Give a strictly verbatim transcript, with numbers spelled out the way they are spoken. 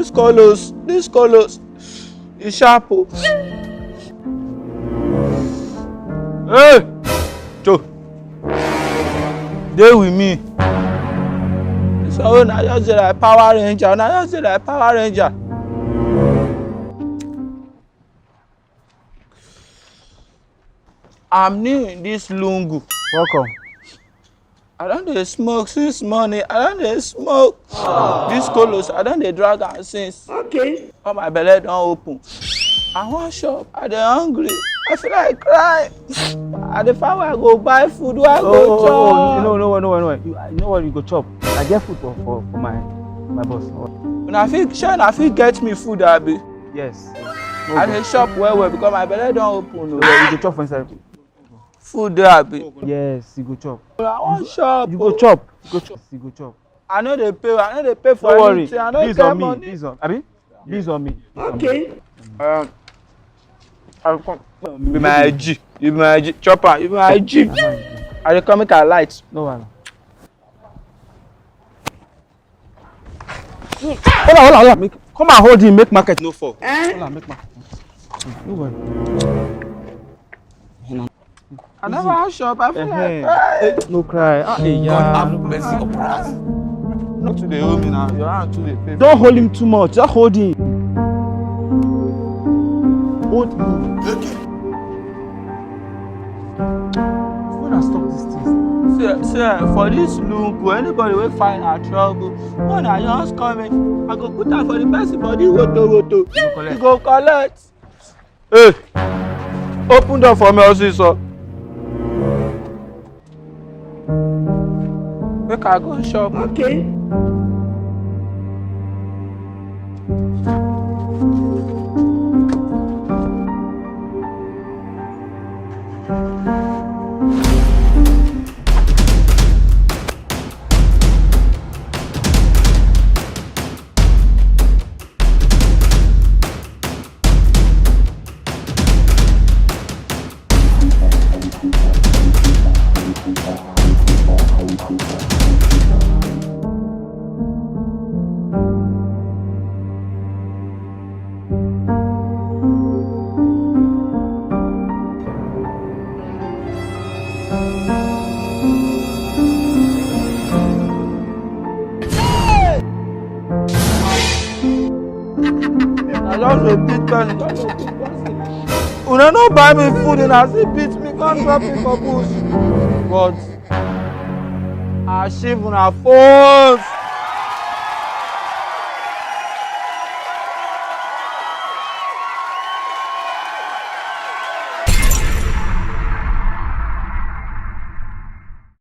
This Kolos, this Kolos, e sharp o. Hey! Cho! Dey with me. So na just dey like Power Ranger, na just dey like Power Ranger. I'm new in this lungu. Welcome. I don dey smoke since morning. I don dey smoke. This Kolos, I don dey drag am since. Okay. All my belle don open. I wan chop. I dey hungry. I feel like crying. I dey find where I go buy food, where I go chop. No, no, no, no, no. You, you know what? You go chop. I get food for, for, for my, my boss. Una fit, shey una fit get me food, abi? Yes. I dey chop well well because my belle don open o. So you go chop for inside. Food dey, abi? Yes, you go chop. I wan chop. You go chop. You go chop. You go chop. I no dey pay. I no dey pay for anything. I no get money. This on me. Abi? This on me. Okay. Um, I come. You be my G. You be my G. Chop am. You be my G. I dey come make I light. No wahala. Hold on, hold on, hold on. Make, come and hold him, make market no fall. Eh? Hold on, make market. No worry. I never shop. I feel like crying. No cry. Ah, hey, God have mercy upon us. Not today, hold me now. Your hand too dey pain. Don't hold him too much. Just hold him. Hold him. Okay. When I stop this thing. See, see, for this look, anybody wey find her trouble, when I just come in, I go put her for the person body, woto woto. You go collect. Hey, open door for me, also, so. Make I go shop. Okay. I just dey beat person. Una no buy me food, una still beat me, come drop me for bush. But I shift una phones.